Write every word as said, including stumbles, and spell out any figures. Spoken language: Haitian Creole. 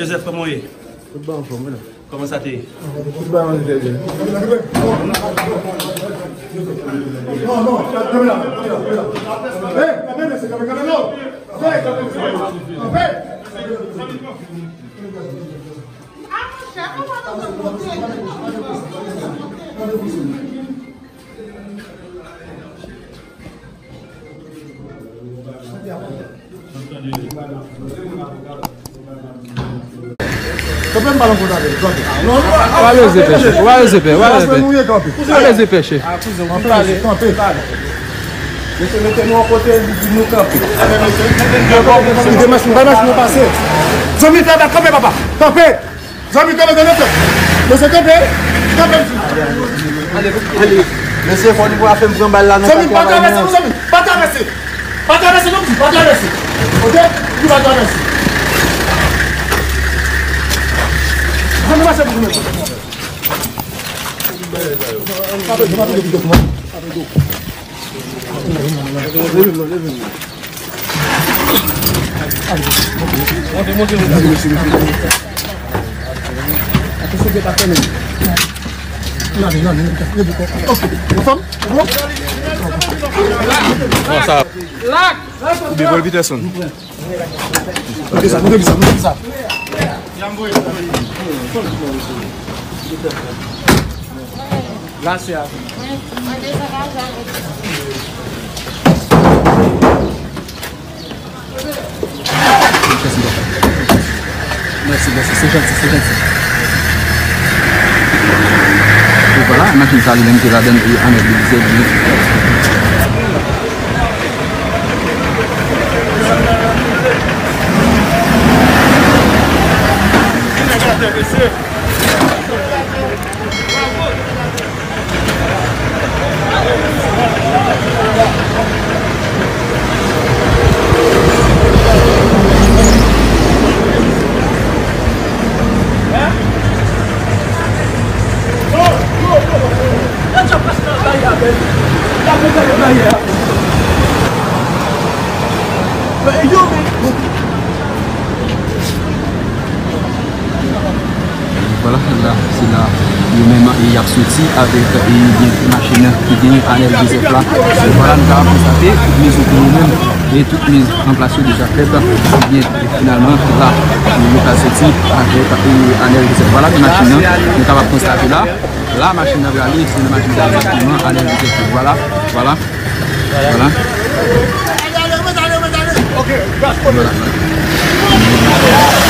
Joseph, kòman w ye? Tout bon, anfòm, wi. Kòman sa te ye? Tout bon, anfòm, wi. Non, non, kanpe la, kanpe la, kanpe la. Hey, kanpe, mesye, kanpe, kanpe, non. Kanpe, kanpe, kanpe. Kanpe, m pale yon kote avè l, kanpe. Ou pa bezwen pè, chèf. Ou pa bezwen pè, ou pa bezwen pè. Ou pa bezwen pè, chèf. Kanpe, kanpe. Mesye, mete nou yon kote, li di nou kanpe. Kite machin, bay machin nan pase. Zanmi, fè bak, kanpe, papa. Kanpe. Zanmi, kanpe, kanpe, kanpe. Mesye, kanpe. Kanpe, m di. Ale, ale. Mesye, fò li pa fè m pran bal la nan kake a bay mwen. Zanmi, pa travèse, non, zanmi. Pa travèse. Pa travèse, non, m di. Pa travèse. Oke? M di pa travèse. Zanmi, mache pou mwen. Bon, sa. Devan Peterson. Moute sa, moute sa, moute sa. La, se a. Mèsi, mèsi. Se janti, se janti. E vwala, machin sa li menm te ladann e anèk de dizèt. Vwala, la, se la yo menm, e y ap soti avèk, e, gen machin ki gen anèl Joseph la. Vwala, nou kapab konstate tout mezon pou yo menm, e tout miz an plas yo deja fèt. Ebyen, e finalman, la, yo pral soti avèk, e, anèl Joseph. Vwala, gen machin nan, nou kapab konstate la. La, machin nan prale, se nan machin sa egzakteman, anèl Joseph. Vwala, vwala, vwala. Vwala.